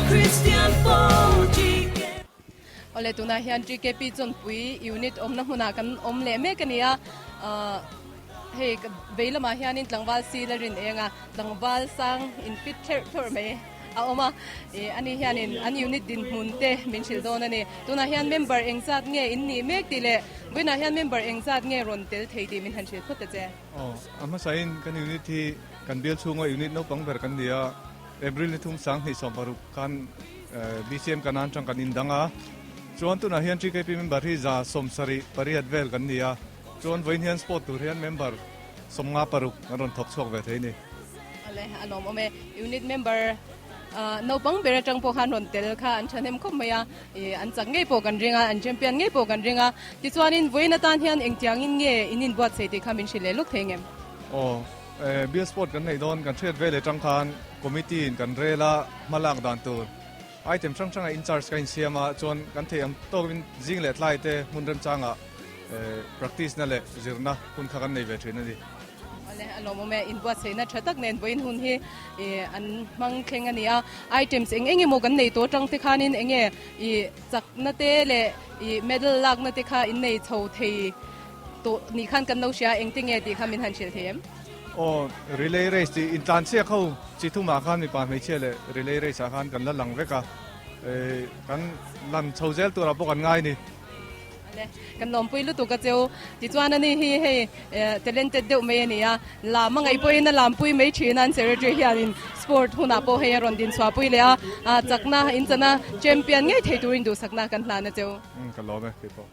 Awle tunah hian TKP Chawnpui unit awmna hmunah kan awm leh mek a ni a, hei vei lamah hianin tlangval sil a rin eng a, tlangval sang in fit thlerh thawrh mai a awm a, ih ani hianin an unit dinhmun te min hrilh dawn a ni. Tunah hian member engzat nge in nih mek tih leh vawiinah hian member engzat nge rawn tel thei tih min han hrilh phawt ta che. Aw, a hmasain kan unit hi kan bial chhunga unit naupang ber kan ni a, April ni thum 2016 khan BCM Kanan atang kan indang a, chuan tunah hian TKP member hi 78 vel kan ni a, chuan vawiin hian sport tur hian member 56 an rawn thawk chhuak ve thei a ni. Awle, a lawmawm e. Unit member naupang ber atang pawh khan rawn tel kha an thahnem khawp mai a, ih an chak ngei pawh kan ring a, an champion ngei pawh kan ring a. Tichuanin vawiin atan hian engtiangin nge in inbuatsaih tih kha min hrilh leh lawk thei ngem? Aw. Bill Sport kan neih dawn kan hriat vel atang khan committee in kan rel a hma lak dan tur item hrang hrang a in charge ka insiam a chuan kan theih ang tawkin zing leh tlai te hmun remchangah practice na leh zirna hun kha kan nei ve thin a ni. Awle a lawmawm e, inbuatsaihna tha tak nen vawiin hun hi an hmang thleng a ni a, items eng eng emaw kan nei tawh atang te khanin eng nge i chakna te leh i medal lakna te kha in nei chho thei Tawh nih khan kan lo hria engti nge tih kha min han hrilh thei em? Aw, relay race tih intlanchhiak ho chi thumah khan mipa hmeichhia leh relay race ah khan kan la lang vek a, kan lan chho zel turah pawh kan ngai a ni. Ale, kan lawmpui lutuk a cheu. Tichuan ani hi hei talented deuh mai a ni a, lam a ngaih pawhin a lampui mai thin a, an secretary hianin sport hunah pawh hei a rawn dinchhuahpui leh a, chakna inchana champion ngei thei turin duhsakna kan hlan a cheu. Ka lawm e keipawh.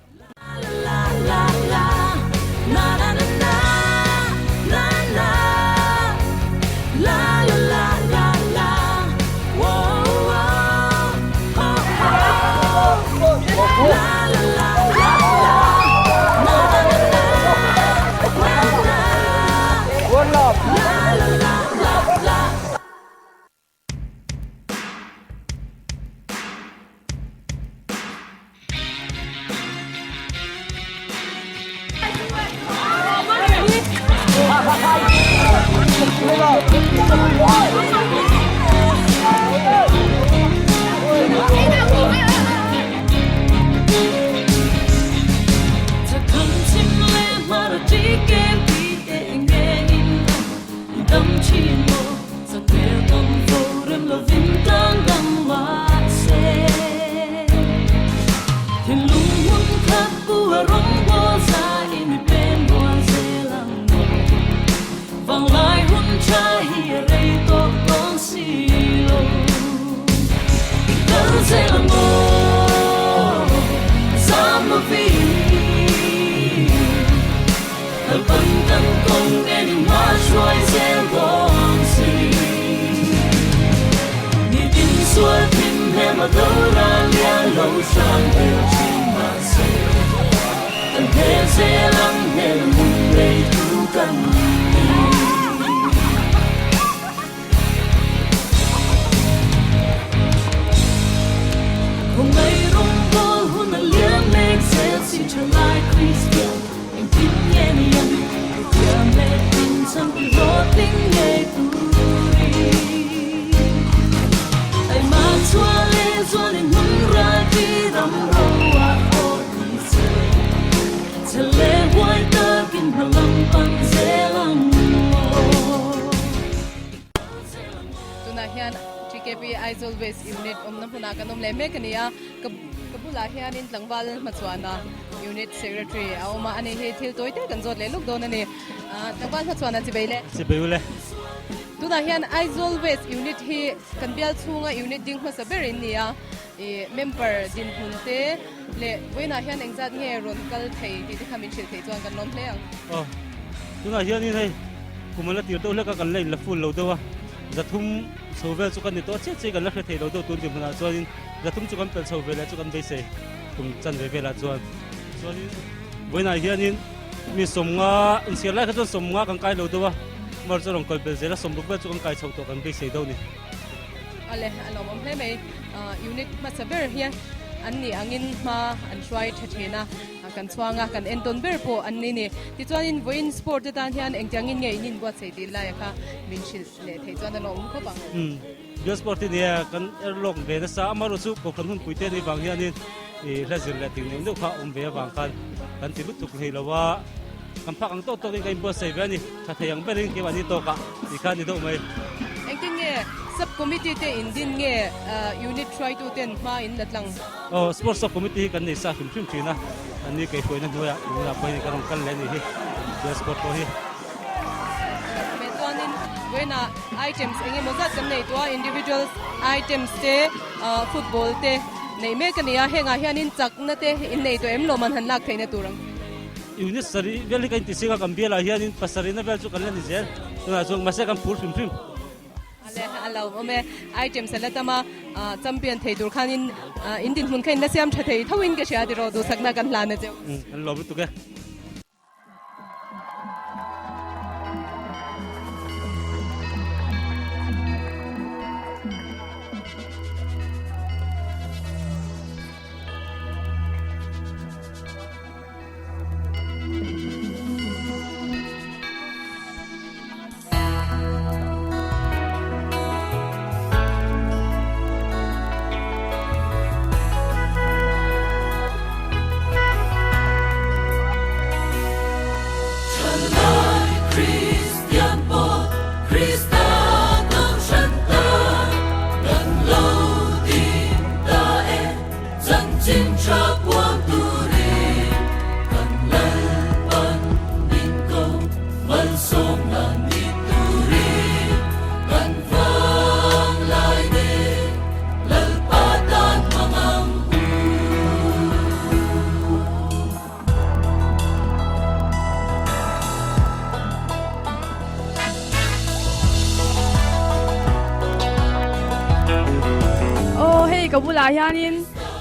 Tunah hian TKP Aizawl West Unit awmna hmunah kan awm leh mek a ni a, ka bulah hianin tlangval hmachhuana Unit Secretary a awm a, ani hi thil tawi te kan zawt leh luk dawn a ni. Tlangval hmachhuana chibei le. Chibei ule. Tunah hian Aizawl West Unit hi kan bial chhunga unit ding hmasa ber in ni a, ih member dinhmun te leh vawiinah hian engzat nge rawn kal thei tih te kha min hrilh theih chuan kan lawm hle ang. Aw, tunah hianin hei kum an la tir deuh hlek a, kan la inla full lo deuh a, 300 chho vel chu kan ni tawh chiah chiah kan la hre thei lo deuh tun dinhmunah chuanin 300 chu kan pelh chho ve leh chu kan beisei kum chanve velah chuan. Chuanin vawiinah hianin Mi 50 inchhiar lai kha chuan 50 kan kai lo deuh a, mar chu a rawn kal belh zel a, 60 vel chu kan kai chho tawh kan beisei deuh a ni. Awle, a lawmawm hle mai. Unit hmasa ber hian an nih angin hma an hruai tha thin a, kan chhuang a, kan entawn ber pawh an ni ni. Tichuanin vawiin sport te tan hian engtiangin nge in inbuatsaih tih laia kha min hrilh leh theih chuan a lawmawm khawp ang. Umm. Bial sport hi nia kan er lawk ve nasa amaherawh chu kohhran hunpui te anih vang hianin ih hla zir leh ting neuh neuh kha a awm ve avang khan kan ti lutuk hlei lo a, kan phak ang tawk tawkin kan inbuatsaih ve a ni. Tha thei ang berin keimahni tawkah tih kha a ni deuh mai. Engtin nge sub committee te in din nge unit hruaitu ten hma in la tlang? Aw, sports sub committee hi kan nei sa hrim hrim thin a, an ni keihruaina hnuaiah tunah pawhin ka rawn kal leh a nih hi, bial sport pawh hi. Meh chuanin vawiinah items eng emaw zat kan nei tawh a, individual items te football te neih mek a ni a, hengah hianin chakna te in nei tawh em lawm an han lak theihna tur ang? Unit sarih vel hi ka inti sing a, kan bialah hianin pasarihna vel chu kan la ni zel, tunah chuan mahse kan phur hrim hrim. Ale a lo awm e, items a la tam a, champion thei tur khanin in dinhmun kha in la siam tha thei tho in ka hria tiraw duhsakna kan hlan a cheu. Kan lawm lutuk e. Aw hei ka bulah hianin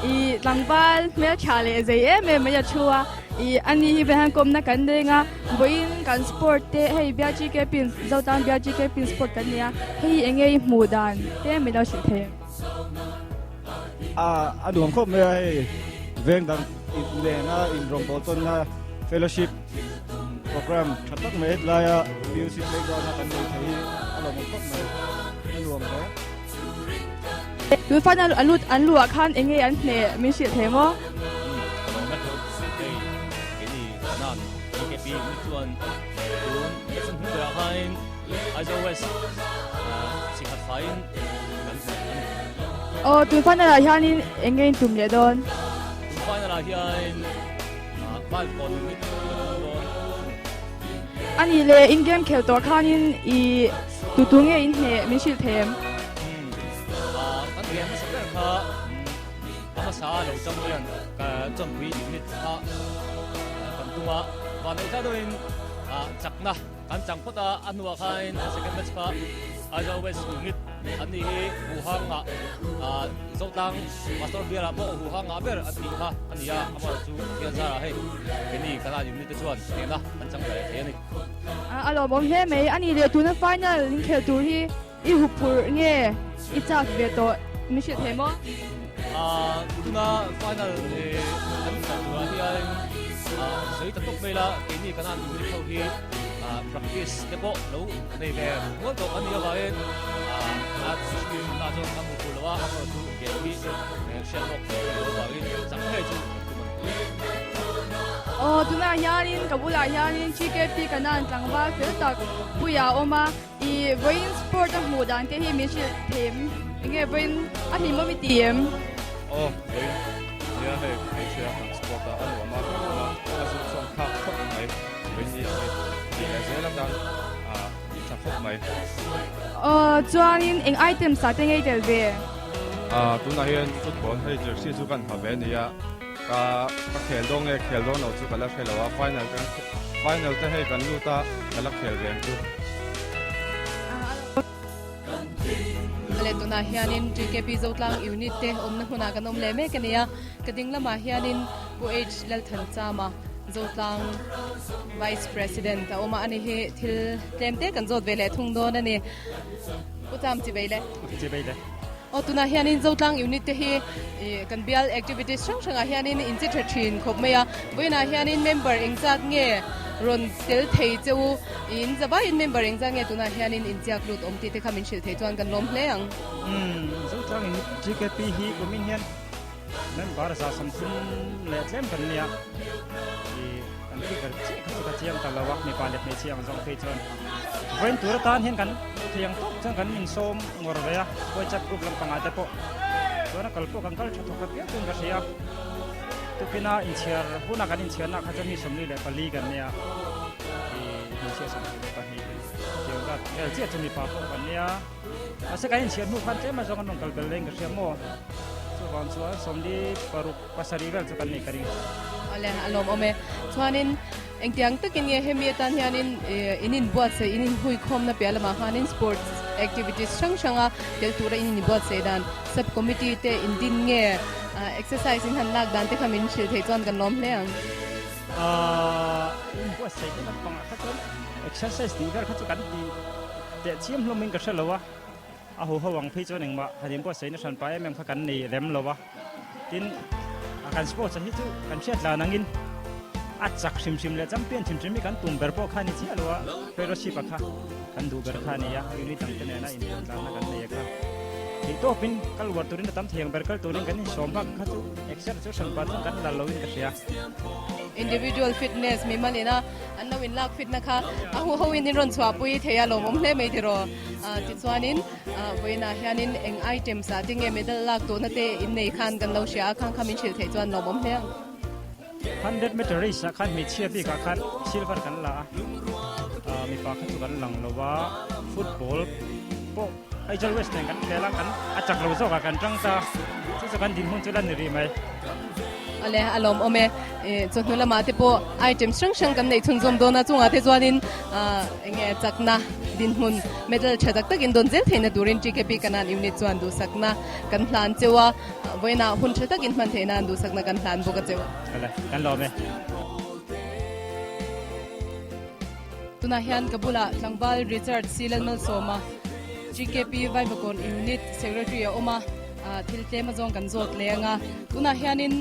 ih tlangval hmeltha leh zei em em mai a thu a ih ani hi vei hian kawmna kan leng a vawiin kan sport te hei BRGK pin Zotlang BRGK pin sport kan nei a hei eng nge i hmuh dan te min lo hrilh thei em? A a nuam khawp mai a hei veng dang nena inrawngbawl tawnna fellowship Program tha tak mai hetilaia music playground a kan nei thei hi a lawmawm khawp mai, a nuam hle. Tun final an lut an luh ah khan eng nge an hneh min hrilh thei maw? Ka lo na theuh hei keini kanan BKP mi chuan tun election hnu berah khanin Aizawl West chhingkhat faiin kan hneh a ni. Aw tun final ah hianin eng nge in tum leh dawn? Tun final ah hianin A nih leh in game khel tawh khanin i tutu nge in hneh min hrilh thei em? Kan game hmasa ber kha a hmasa lo champion ka chawnpui unit kha kan tum a, vanneih thlak deuhin chakna Kan chang phawt a, a hnuah khain a second match kha Aizawl West unit an nih hi huhang ah Zotlang Pastor Bial ah pawh huhang ngah ber an tih kha a ni a, amaherawh chu Pathian zarah hei keini Kanan unit te chuan hnehna an chang ve thei a ni. A lawmawm hle mai, a nih leh tuna final inkhel tur hi I huphurh nge i chak ve tawh min hrilh thei maw? Tuna final kan kal turah hian sawi ta tawp mai la, keini kan an unit ho hi practice te pawh lo nei ve mual tawh a nih avangin a na chuan kan huphurh lo a, amaherawh chu game hi hriat lawk theih a nih avangin chak ngei chu kan tum a ni. Aw tunah hianin ka bulah hianin GKP Kanan tlangval fel tak Puia a awm a. I vawiin sport a hmuh dan te hi min hrilh thei em? Enge vawiin a hlimawm i ti em? Aw, vawiin nia hei hmeichhia kan sport a a nuam a, kan awm a, a zuk chuan thlak khawp mai, vawiin ni ang hi tih leh zel atan a tha khawp mai. Aw, chuanin eng items ah te ngei tel ve? Ah, tunah hian football hei jersey chu kan ha ve a nia, ka ka khel dawn nge khel dawn lo chu ka la hre lo a, final kan final te hei kan lut a, ka la khel reng chu. Le tunah hianin TKP Zotlang unit te awmna hmunah kan awm leh mek a ni a, ka ding lamah hianin Pu H Lalthanchama Zotlang Vice President a awm a, ani hi thil tlem te kan zawt ve leh thung dawn a ni. Pu Cham chi bei le. Chi bei le. Aw tunah hianin Zotlang unit te hi ih kan bial activities hrang hrangah hianin in che tha thin khawp mai a, vawiinah hianin member engzat nge rawn tel thei che u, in zavaiin member engzat nge tunah hianin in chiak lut awm tih te kha min hrilh thei chuan kan lawm hle ang. Umm Zotlang unit GKP hi kumin hian Member 130 leh tlem kan nia i kan figure chiah kha chu ka chiang ta lo a, mipa leh hmeichhia ang zawng phei chuan vawiin tur atan hian kan thiang tawk chuan kan insawm ngawr ve a, WhatsApp group lampangah te pawh chuan a kal pawh kan kal tha thawk khat viau chuan ka hria a, tukina inchhiar huna kan inchhiarna kha chuan mi 44 kan nia i hmeichhia 22 tiang zat vel chiah chu mipa pawh kan nia. Mahse kan inchhiar hnu khan tlem azawng an rawn kal bel leng ka hria maw? Chuvang chuan 46 pasarih vel chu kan nei ka ring. Awle a lawmawm e. Chuanin engtiang takin nge hemi atan hianin in inbuatsaih in inhuikhawmna piah lamah khanin sports activities hrang hranga tel tura in inbuatsaih dan sub committee te in din nge exercise in han lak dan te kha min hrilh theih chuan kan lawm hle ang. Inbuatsaih te lampangah kha chuan exercise tih vel kha chu kan ti Teh chiam hlawmin ka hre lo a, a hu ho ang phei chuan engmah han inbuatsaihna hran pah em em kha kan nei rem lo a. Tin, a kan sports a hi chu kan hriat lan angin a chak hrim hrim leh champion hrim hrim hi kan tum ber pawh kha a ni chiah lo a, fellowship a kha kan duh ber kha a ni a, unit dangte nena inbuatlanna kan nei a kha. Theihtawpin kal uar turin a tam thei ang ber kal turin kan insawm bak kha chu exer chu hran pah chuan kan la loin ka hria. Individual fitness mimal ina An lo inlak fitna kha a hu hoin in rawn chhuahpui thei a lawmawm hle mai tiraw. Tichuanin vawiinah hianin eng items ah tinge medal lak tawhna te in nei khan kan lo hria a, khang kha min hrilh theih chuan lawmawm hle ang. 100 meter race ah khan hmeichhia bikah khan silver kan la a, mipa kha chu kan lang lo a, football pawh Aizawl West nen kan khel a, kan a chak lo zawkah kan tang ta, chu chu kan dinhmun chu la ni rih mai. Awle a lawmawm e, chawhnu lamah te pawh items hrang hrang kan neih chhunzawm dawn a, chungah te chuanin enge chakna dinhmun medal tha tak takin dawn zel theihna turin TKP Kanan unit chuan duhsakna kan hlan cheu a, vawiinah hun tha takin hman theih nan duhsakna kan hlan bawk a cheu. Awle kan lawm e. Tunah hian ka bulah tlangval Richard C. Lalmalsawma, GKP Vaivakawn Unit Secretary a awm a, thil tlem azawng kan zawt leh ang a. Tunah hianin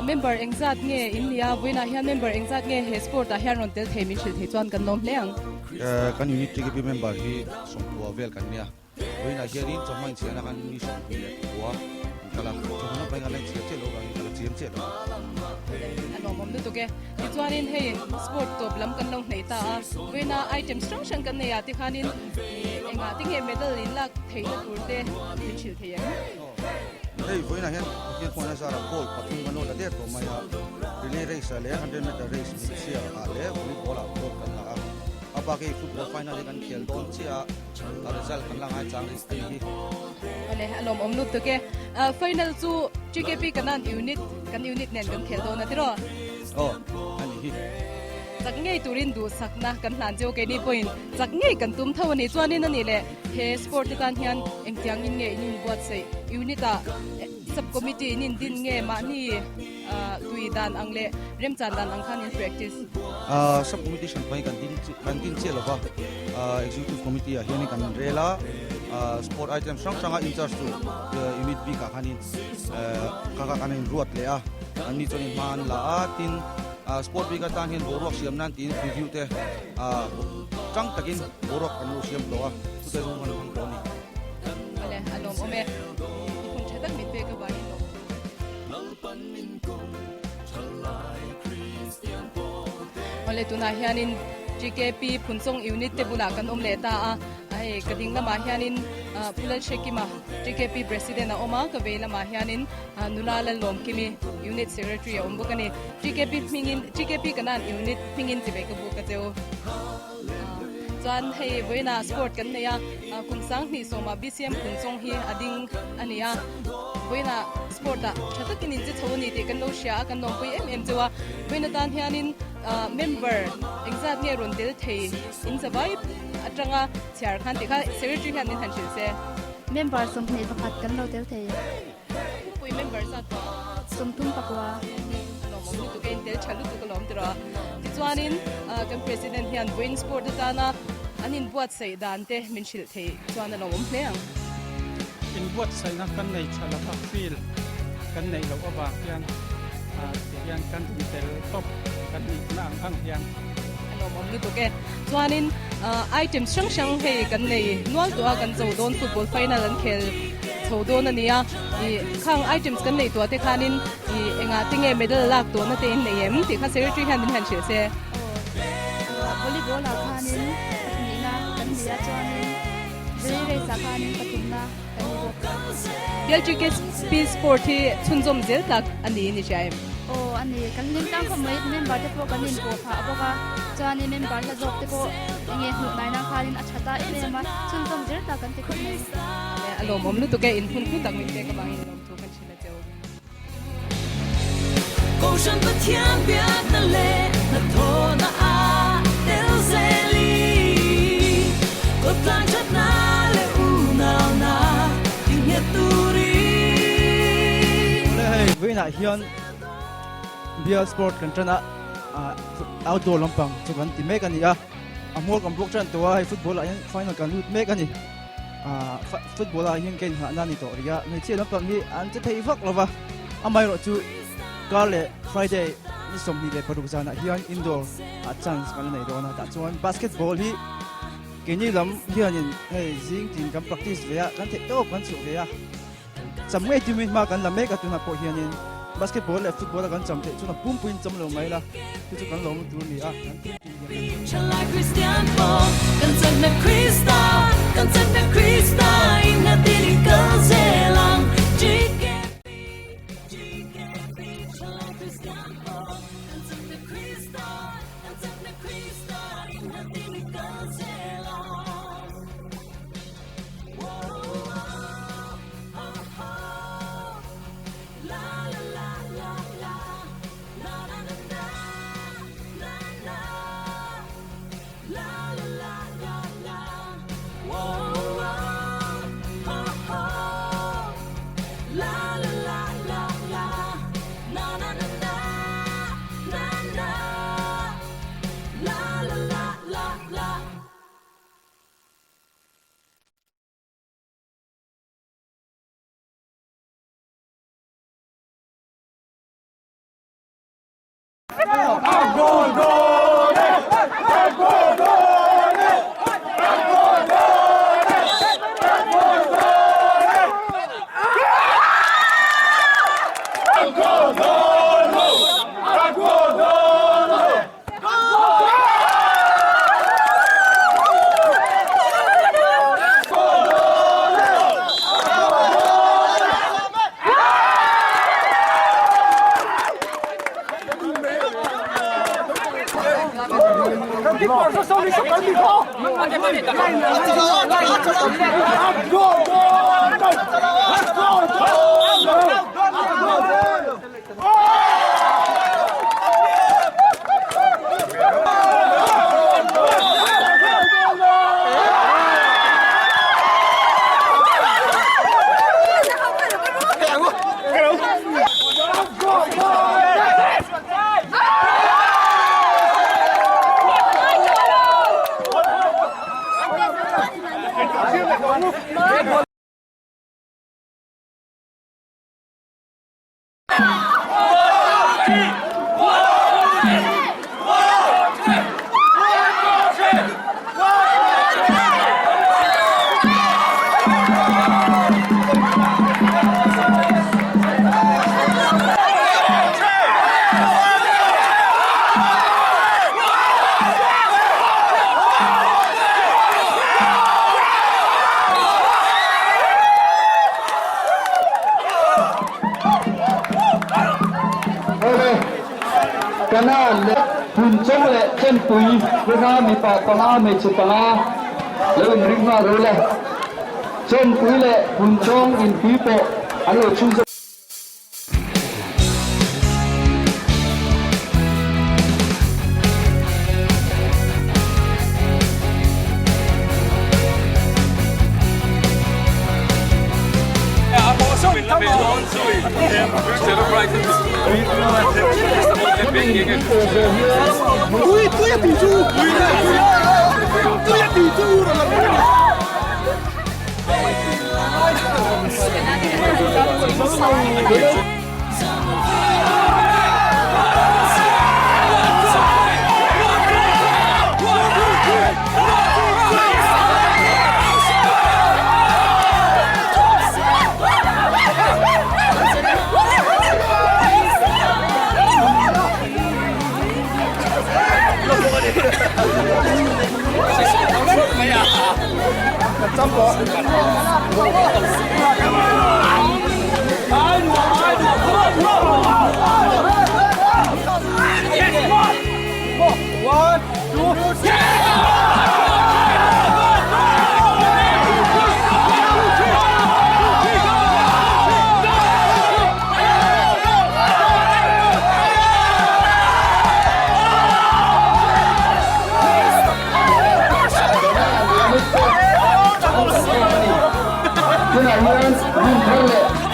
member engzat nge in nia, vawiinah hian member engzat nge he sport ah hian rawn tel thei min hrilh thei chuan kan lawm hle ang. Kan unit GKP member hi sawmkua vel kan nia. Vawiinah hianin chawhma inchhiarna khan mi 24 an kal a, chawhma naupang hian la inchhiar chiah lo vangin ka la chiam chiah lo. A lawmawm lutuk e. Tichuanin hei sport tawp lam kan lo hneih ta a, vawiina items hrang hrang kan nei ah te khanin engah te nge medal in lak theihna tur te min hrilh thei em? Hei vawiinah hian Pathian khuana zara gold pathum kan lo la der tawh mai a, relay race ah leh 100 meter race hmeichhia ah leh volleyball ah gold kan la a, a bak hei football final hi kan khel dawn chiah a. A result kan la ngai chang rih a ni hi. Awle a lawmawm lutuk e. Final chu TKP Kanan unit kan unit nen kan khel dawn a tiraw? Aw a ni hi. Chak ngei turin duhsakna kan hlan cheu keini pawhin chak ngei kan tum tho a ni. Chuanin a nih leh he sport te tan hian engtiangin nge in inbuatsaih unit ah sub committee in indin nge mahni Tui dan ang leh remchan dan ang khan in practice. Sub committee hran pawhin kan din kan din chiah lova executive committee ah hianin kan rel a sport item hrang hranga in charge tur unit bik ah khanin kha kha kan in ruat leh a an ni chuan in hma an la a tin sport bik atan hian boruak siam nan tiin preview te tang takin boruak kan lo siam tawh a chutah chu kan hmang tawh a ni. Awle a lawmawm e. I hun tha tak min pek avangin lawm. Awle tunah hianin TKP Phunchawng unit te bulah kan awm leh ta a, hei ka ding lamah hianin Pu Lalhrekima TKP President a awm a, ka vei lamah hianin Nula Lalawmkimi Unit Secretary a awm bawk a ni. TKP hmingin TKP Kanan unit hmingin chivei ka buk a cheu. Chuan hei vawiinah sport kan nei a, kum 2010 ah BCM Phunchawng hi a ding a ni a. Vawiinah sport ah tha takin in che chho a ni tih kan lo hria a, kan lawmpui em em cheu a. Vawiin atan hianin member engzat nge rawn tel thei in zavai atanga chhiar khan tih kha secretary hian min han hrilh se. Member 21 kan lo tel thei. Pumpui member zat pawh. 34. A lawmawm lutuk e, in tel tha lutuk a lawm tiraw. Tichuanin kan President hian vawiin sport atana an inbuatsaih dan te min hrilh thei chuan a lawmawm hle ang. Inbuatsaihna kan nei tha lo va, field kan neih loh avang hian ti hian kan in tel tawp kan nihna ang ang hian. A lawmawm lutuk e. Chuanin items hrang hrang hei kan nei nual tawh a, kan zo dawn football final an khel chho dawn a nia. Ih khang items kan neih tuah te khanin ih engah te nge medal lak tawhna te in nei em tih kha secretary hian min han hrilh se. Aw volleyball ah khanin pahnihna kan nei a chuanin relay race ah khanin pathumna kan ni bawk. BLGKP sport hi chhunzawm zel tlak a ni in i hria em? Aw a ni, kan hlim tlang khawp mai, member te pawh kan inpawh phah bawk a, chuanin member hla zawk te pawh enge hmuh naina khanin a tha ta em em a, chhunzawm zel tlak kan ti khawp mai. A lawmawm lutuk e, in hun hlu tak min pek avangin lawmthu kan hrilh a che u. Kohhran Pathian biakna leh hnathawhna a tel zeli. Kawtlang thatna leh unauna tinghet turin. Awle hei vawiinah hian Bial Sport kan tan a, outdoor lampang chu kan ti mek a ni a, a hmuar kan block tan tawh a, hei football ah hian final kan lut mek a ni. Football ah hian ka inghahna a ni tawh rih a, hmeichhia lampang hi an che thei vak lo va, amaherawh chu kar leh Friday ni 26 zanah hian indoor ah chance kan la nei dawn a, tah chuan basketball hi keini lam hianin hei zing tin kan practice ve a, kan theih tawp kan chhuah ve a, cham ngei tumin hma kan la mek a tunah pawh hianin basketball leh football a kan cham theih chuan a pumpuiin cham lo mai la, chu chu kan lawm tur a ni a, kan tum. Kanan leh Phunchawng leh Chempui ringa mipa panga hmeichhe panga lo inring nghal ro le. Chempui leh Phunchawng inpui pawh an lo chhunzawm. Tunah hian hun thar leh.